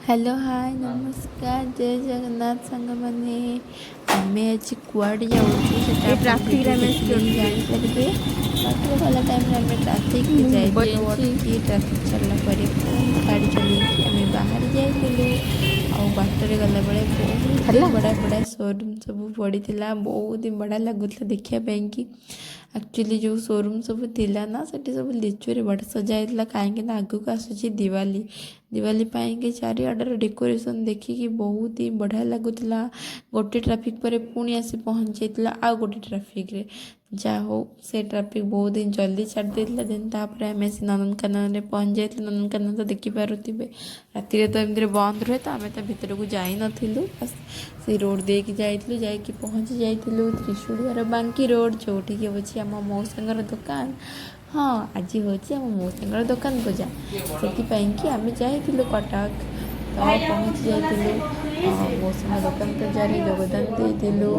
Hello, ହାଏ, ନମସ୍କାର, ଜୟ ଜଗନ୍ନାଥ ସାଙ୍ଗମାନେ। ଆମେ ଆଜି କୁଆଡ଼େ ଯାଉଛୁ, ସେଟା ଏ ଆପଣ ଟ୍ରାଫିକରେ ଭିଡ଼ିଓ ଆମେ ଦେଖିଲେ ହିଁ ଜାଣିପାରିବେ। ବାଟରେ ଗଲା ଟାଇମ୍ରେ ଆମେ ଟ୍ରାଫିକ୍ରେ ଯାଇଥିଲୁ, ଅଟକି ଟ୍ରାଫିକ୍ ଛାଡ଼ିଲା ପରେ ପୁଣି ଗାଡ଼ି ଚଲେଇକି ଆମେ ବାହାରି ଯାଇଥିଲୁ। ଆଉ ବାଟରେ ଗଲାବେଳେ ବହୁତ ହେଲା। ବଢ଼ିଆ ବଢ଼ିଆ ସୋରୁମ୍ ସବୁ ପଡ଼ିଥିଲା। ବହୁତ ହି ବଢ଼ିଆ ଲାଗୁଥିଲା ଦେଖିବା ପାଇଁକି। ଆକ୍ଚୁଆଲି ଯେଉଁ ସୋରୁମ୍ ସବୁ ଥିଲା ନା, ସେଠି ସବୁ ଲିଚୁରେ ବଢ଼ିଆ ସଜା ହେଇଥିଲା, କାହିଁକି ନା ଆଗକୁ ଆସୁଛି ଦିୱାଲି। ଦିୱାଲି ପାଇଁକି ଚାରିଆଡ଼ର ଡେକୋରେସନ୍ ଦେଖିକି ବହୁତ ହି ବଢ଼ିଆ ଲାଗୁଥିଲା। ଗୋଟେ ଟ୍ରାଫିକ୍ ପରେ ପୁଣି ଆସି ପହଞ୍ଚି ଯାଇଥିଲା ଆଉ ଗୋଟେ ଟ୍ରାଫିକ୍ରେ। ଯାହା ହଉ, ସେ ଟ୍ରାଫିକ୍ ବହୁତ ହିଁ ଜଲ୍ଦି ଛାଡ଼ି ଦେଇଥିଲା। ଦେନ୍ ତାପରେ ଆମେ ସେ ନନ୍ଦନକାନନରେ ପହଞ୍ଚି ଯାଇଥିଲୁ। ନନ୍ଦନକାନନ ତ ଦେଖିପାରୁଥିବେ, ରାତିରେ ତ ଏମିତିରେ ବନ୍ଦ ରୁହେ, ତ ଆମେ ତା ଭିତରକୁ ଯାଇନଥିଲୁ। ବାସ୍ ସେଇ ରୋଡ଼ ଦେଇକି ଯାଇଥିଲୁ, ଯାଇକି ପହଞ୍ଚି ଯାଇଥିଲୁ ତ୍ରିଶୁଳିଆର ବାଙ୍କି ରୋଡ଼, ଯେଉଁଠିକି ହେଉଛି ଆମ ମଉସାଙ୍କର ଦୋକାନ। ହଁ, ଆଜି ହେଉଛି ଆମ ମଉସାଙ୍କର ଦୋକାନ ପୂଜା, ସେଥିପାଇଁକି ଆମେ ଯାଇଥିଲୁ କଟକ। ତ ପହଞ୍ଚି ଯାଇଥିଲୁ, ମଉସାଙ୍କ ଦୋକାନ ପୂଜାରେ ଯୋଗଦାନ ଦେଇଥିଲୁ,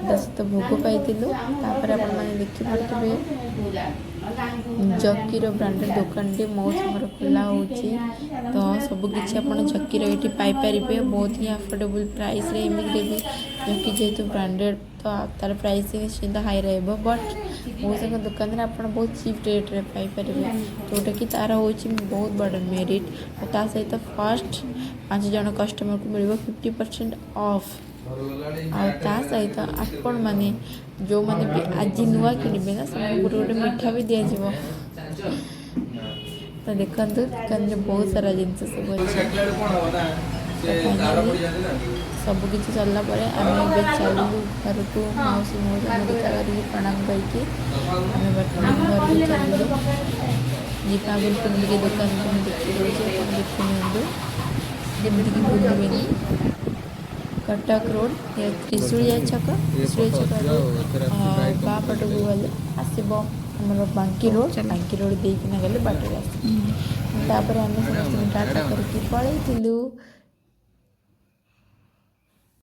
ତା ସହିତ ଭୋଗ ପାଇଥିଲୁ। ତାପରେ ଆପଣମାନେ ଦେଖିପାରୁଥିବେ, ଜକିର ବ୍ରାଣ୍ଡେଡ଼ ଦୋକାନଟି ମଉସାଙ୍କର ଖୋଲା ହେଉଛି। ତ ସବୁକିଛି ଆପଣ ଜକିର ଏଇଠି ପାଇପାରିବେ ବହୁତ ହିଁ ଆଫୋର୍ଡେବୁଲ୍ ପ୍ରାଇସ୍ରେ। ଏମିତିରେ ବି ଜକି ଯେହେତୁ ବ୍ରାଣ୍ଡେଡ଼, ତ ତାର ପ୍ରାଇସ୍ ନିଶ୍ଚିନ୍ତ ହାଇ ରହିବ, ବଟ୍ ମଉସାଙ୍କ ଦୋକାନରେ ଆପଣ ବହୁତ ଚିପ୍ ରେଟ୍ରେ ପାଇପାରିବେ, ଯେଉଁଟାକି ତାର ହେଉଛି ବହୁତ ବଡ଼ ମେରିଟ୍। ଆଉ ତା ସହିତ ଫାର୍ଷ୍ଟ ପାଞ୍ଚ ଜଣ କଷ୍ଟମରକୁ ମିଳିବ 50% ଅଫ୍। ଆଉ ତା ସହିତ ଆପଣମାନେ ଯେଉଁମାନେ ବି ଆଜି ନୂଆ କିଣିବେ ନା, ସେମାନଙ୍କୁ ଗୋଟେ ଗୋଟେ ମିଠା ବି ଦିଆଯିବ। ତ ଦେଖନ୍ତୁ, ଦୋକାନରେ ବହୁତ ସାରା ଜିନିଷ ସବୁ ଅଛି। ତ ଫାଇନାଲି ସବୁକିଛି ସରିଲା ପରେ ଆମେ ଏବେ ଚାଲିଲୁ ଘରକୁ। ମାଉସୀ ମଉସାଙ୍କୁ ଦେଖା କରିକି, ପ୍ରଣାମ କରିକି ଆମେ ବର୍ତ୍ତମାନ ଘରକୁ ଚାଲିଲୁ। ଯିବା ଆଗରୁ ପୁଣି ଟିକେ ଦୋକାନକୁ ମୁଁ ଦେଖି ଦେଉଛି, ଆପଣ ଦେଖି ନିଅନ୍ତୁ, ଯେମିତିକି ଭୁଲିବେନି। କଟକ ରୋଡ଼, ତ୍ରିଶୁଳିଆ ଛକ। ତ୍ରିଶୁଳିଆ ଛକରୁ ବାଁ ପଟକୁ ଗଲେ ଆସିବ ଆମର ବାଙ୍କି ରୋଡ଼। ବାଙ୍କି ରୋଡ଼ ଦେଇକିନା ଗଲେ ବାଟରେ ଆସିବ। ତାପରେ ଆମେ ସମସ୍ତଙ୍କୁ ଟାଟା କରିକି ପଳେଇଥିଲୁ।